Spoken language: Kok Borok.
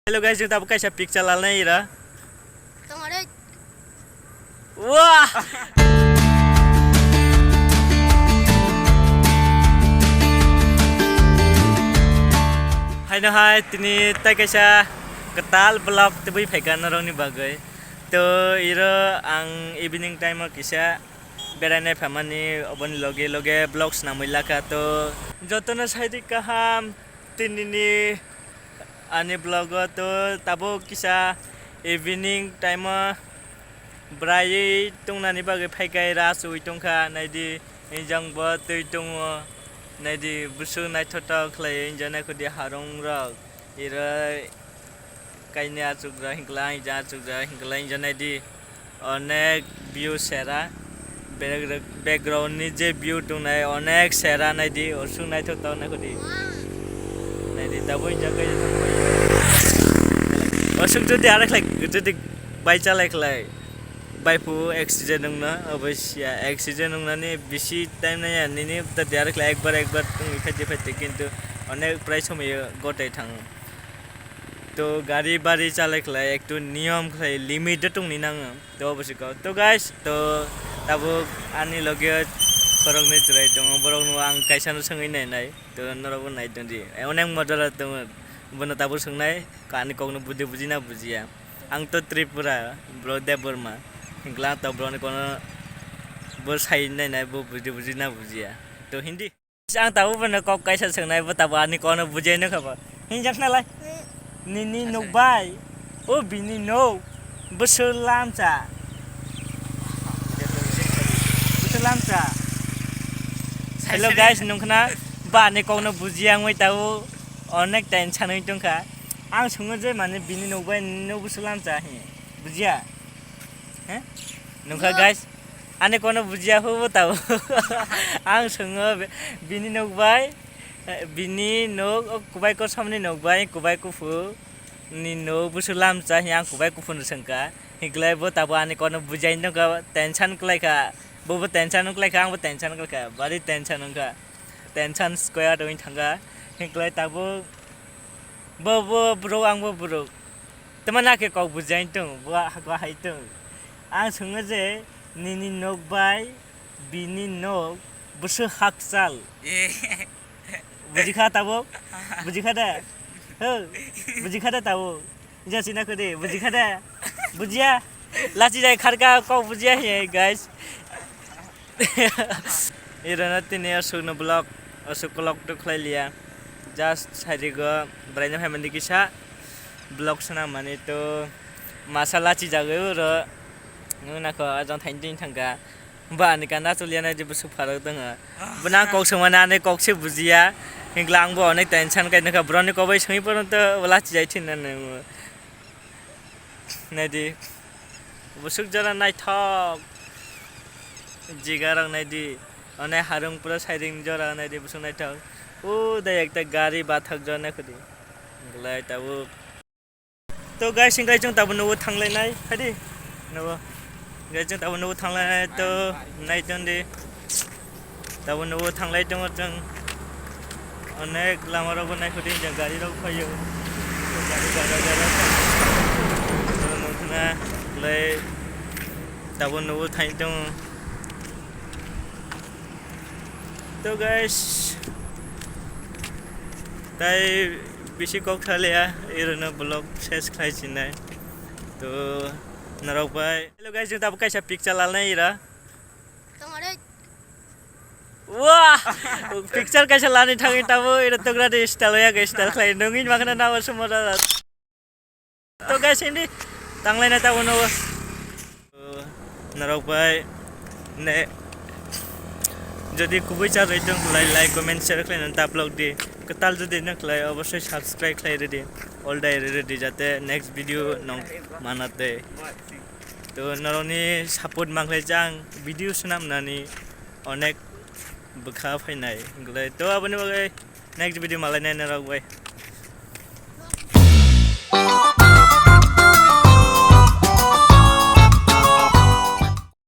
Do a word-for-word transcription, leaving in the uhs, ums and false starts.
Hello guys, jeng tabuk kaisa picture lalnai ira. Tongare. Wah! Haino hai, tini tai kaisa kwtal vlog tubui phaikha norokni bagwi. To iro ang evening time o kisa berainai phaimani, oboni loge loge vlog swnamwi lakha. To jotono saidi kaham tinini ani vlog o. To tabuk kisa evening time o bwraiwi tongnani bagwi phaikha, ira achugwi tongkha, naidi, hinjang bo twi tongo, naidi, bwswk naithotok khlai hinjak nai khudi harung rok, ira kaini achukjak hinkhla hinjak achukjak hinkhla hinjak naidi. Onek view sera, background ni je view tongnai onek sera, naidi, osuk naithok tongnai khudi. Naidi, tabuk jagwi osuk jodi arekhlai, jodi bai chalai khlai, bai phu accident wngna, obo sia accident wngnani bisi time naiya nini, ta diarekhlai ekbar ekbar tongwi phaidi phaidi, kintu onek prai somoyo gotai thango. To gari bari chalai khlai ektu niyom khlai limit o tongni nango. To obo se kok. To guys, to tabuk ani loge o khoroknwi chwrai tongo, borokno ang kaisa no swngwi nainai. To norokbo nai tongdi. Onek model rok tongo. Bono tabuk swngnai, ani kokno budi buji na bujiya. Ang to Tripura, bro Debbarma. Hinkhla to borokni kokno bo sai nainai, bo budi buji na bujiya. To Hindi. Ang tabuk bono kok kaisa swngnai, bo tabuk ani kokno bujai nukha bo. Hinjak nalai. Nini nukbai. O bini nuk. Bwswk lamcha. Bwswk lamcha. Hello guys, nungkhna ba ani kokno bujiya wngwi tabuk onek tension wngwi tongkha. Ang swngo je mane bini nukbai, nini nuk bwswk lamcha hi. Bujiya? He? Nungkha guys. Ani kokno bujiya phubo tabuk. Ang swngo be-, bini nukbai, eh, bini nuk, o kubai kosom ni nukbai, kubai kuphur ni nuk, bwswk lamcha hi ang kubai kuphur no swngkha. Hinklai bo tabuk ani kokno bujai nukha, tension kwlaikha. Bobo tension kwlaikha, angbo tension kwlaikha. Bari tension wngkha. Tension square wngwi thangkha. Hinklai tabuk bo, bo borok, ang bo borok. Tama na khe kok bujai tong, bo ha-, bo hai tong. Ang swngo je nini nok bai bini nok bwswk hakchal. Bujikha tabuk? Bujikha da? Ho? Bujikha da tabuk? Jasi na kode, bujikha da? Bujiya? Lachi jai kharka kok bujiya he, guys. Irano tini aswkno vlog, aswk vlog to khlai liya. Just sairigo bwraino phaimani kisa vlog swnam mani to masa lachi jagwi uro. Nung nako ajang thaini tini thangka. Ba ani kanda chuliya nai je bwswk pharok tongo. Bwna kok swngmani ani kok se bujiya. Hingla ang bo onek tension kai nokha. Boroni kok bai swngwi pono to lachi jai thin nang. Naidi. Bwswk jora naithok. Jigarok naidi. One harung pura sairing jora naidi bwswk naithok. O dai ekta gari bathak jora naikhodi. Glai tabuk. To guys, hingkai chwng tabuk nugo thanglai nai. Phadi. Nugo. Guys, chwng tabuk nugo thanglai nai to nai chwng di. Tabuk nugo thanglai tongo chwng. Onek lama rok bo naikhodi jang gari rok phaio. Gari gara gara. To nukna lai tabuk nugo thang tongo. To guys, tai bisi kok thaliya, irono vlog ses khlai sinai. To norok bai. Hello guys, jeng tabuk kaisa picture lalnai ira. Tongare. Wah! Picture kaisa lani thangwi tabo ira togra de style ya, style khlai nungin makna na sumora. To guys, hindi tanglai na tabo no. Norok bai ne jodi kubui cha roi tong khlai like, comment, share khlai na tablok di. Kwtal jodi na khlai obosoi subscribe khlai redi. All dai redi jate next video nong manate. To norokni support manglai jang video swnam nani onek bwkha phainai. Glai to aboni bagwi next video malai nai norok bai.